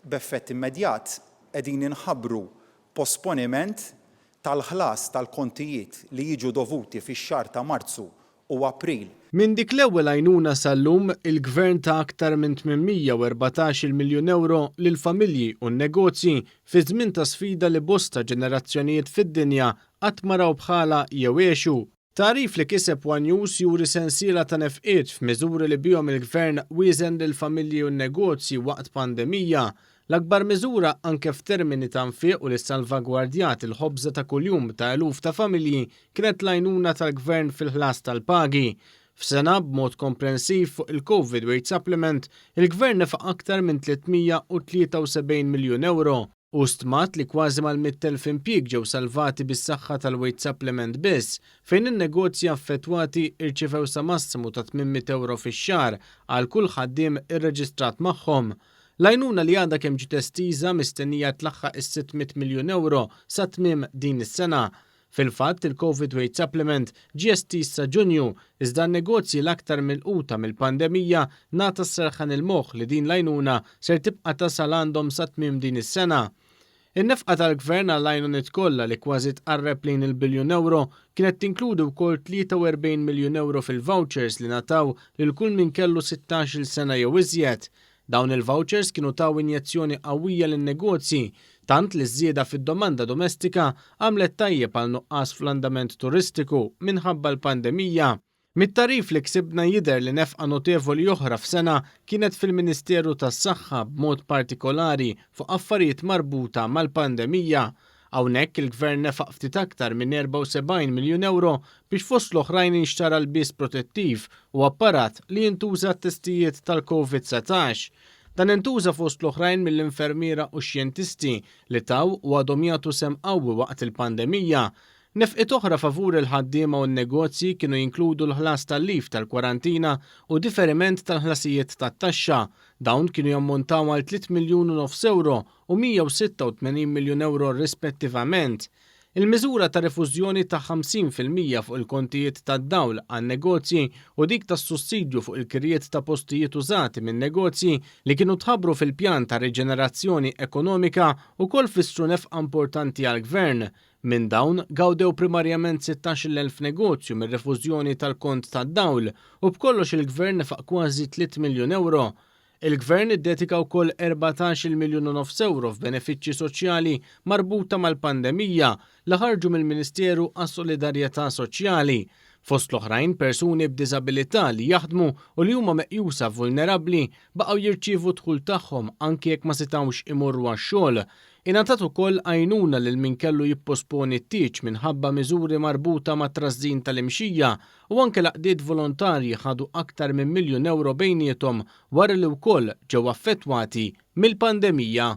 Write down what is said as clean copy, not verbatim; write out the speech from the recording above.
B'effett immedjat qegħdin inħabbru posponiment tal-ħlas tal-kontijiet li jiġu dovuti fix-xahar ta' Marzu u April. Minn dik l-ewwel għajnuna sal-lum, il-Gvern ta aktar minn 814-il miljun ewro lill-familji u n-negozji fi żmien ta' sfida li bosta ġenerazzjonijiet fid-dinja qatt ma raw bħalha jew għexu. Tagħrif li kiseb one News juri sensiela ta' nefqiet f'miżuri li bihom il-Gvern wieżen lill-familji u n-negozji waqt pandemija. L-akbar miżura anke f'termini ta' nfiq u li ssalvagwardjat il-ħobża ta' kuljum ta' eluf ta' familji kienet l-għajnuna tal-Gvern fil-ħlas tal-pagi. F'sena, b'mod komprensiv fuq il-Covid Wage Supplement, il-Gvern nefaq aktar minn 373 miljun ewro. Hu stmat li kważi mal-100,000 impjieg ġew salvati bis-saħħa tal-wage supplement biss, fejn in-negozji affettwati rċivew sa massimu ta' 800 ewro fix-xahar għal kull ħaddiem irreġistrat magħhom. L-għajnuna li għadha kemm ġiet estiża mistennija tlaħħaq is-600 miljun ewro sa tmiem din is-sena. Fil-fatt, il-Covid Wage Supplement ġie estiż sa Ġunju, iżda għan-negozji l-aktar milquta mill-pandemija ngħata s-serħan il-moħħ li din l-għajnuna ser tibqa' tasal għandhom sa tmiem din is-sena. In-nefqa tal-Gvern għall-għajnuniet kollha li kważi tqarreb lejn il-biljun ewro kienet tinkludi wkoll 43 miljun ewro fil-vouchers li ngħataw lil kull min kellu sittax-il sena jew iżjed. Dawn il-vouchers kienu taw injezzjoni qawwija lin-negozji, tant li ż-żieda fid-domanda domestika għamlet tajjeb għal nuqqas fl-andament turistiku minħabba l-pandemija. Mit-tagħrif li ksibna jidher li nefqa notevoli oħra f'sena kienet fil-Ministeru tas-Saħħa b'mod partikolari fuq affarijiet marbuta mal-pandemija. Hawnhekk il-Gvern nefaq ftit aktar minn 74 miljun ewro biex fost l-oħrajn inxtara lbies protettiv u apparat li jintuża għat-testijiet tal-Covid 19. Dan intuża fost l-oħrajn mill-infermiera u x-xjentisti li taw u għadhom jagħtu sehem qawwi waqt il-pandemija. Nefqiet oħra favur il-ħaddiema u n-negozji kienu jinkludu l-ħlas tal-leave tal-kwarantina u diferiment tal-ħlasijiet tat-taxxa. Dawn kienu jammontaw għal tliet miljun u nofs ewro u 186 miljun ewro rispettivament. Il-miżura ta' rifużjoni ta' 50% fuq il-kontijiet tad-dawl għan-negozji u dik tas-sussidju fuq il-kirjiet ta' postijiet użati min-negozji li kienu tħabbru fil-pjan ta' riġenerazzjoni ekonomika wkoll fissru nefqa importanti għall-Gvern. Minn dawn, gawdew primarjament 16,000 negozju mir-rifużjoni tal-kont tad-dawl u b'kollox il-Gvern nefaq kważi 3 miljun ewro. Il-Gvern iddedika wkoll 14-il miljun u nofs ewro f'benefiċċji soċjali marbuta mal-pandemija li ħarġu mill-Ministeru għas-Solidarjetà Soċjali. Fost l-oħrajn, persuni b'diżabilità li jaħdmu u li huma meqjusa vulnerabbli baqgħu jirċievu d-dħul tagħhom anki jekk ma setgħux imorru għax-xogħol. Ingħatat ukoll għajnuna lil min kellu jipposponi t-tieġ minħabba miżuri marbuta mat-trażżin tal-imxija U anke l-għaqdiet volontarji ħadu aktar minn miljun ewro bejniethom wara li wkoll ġew affettwati mill-pandemija.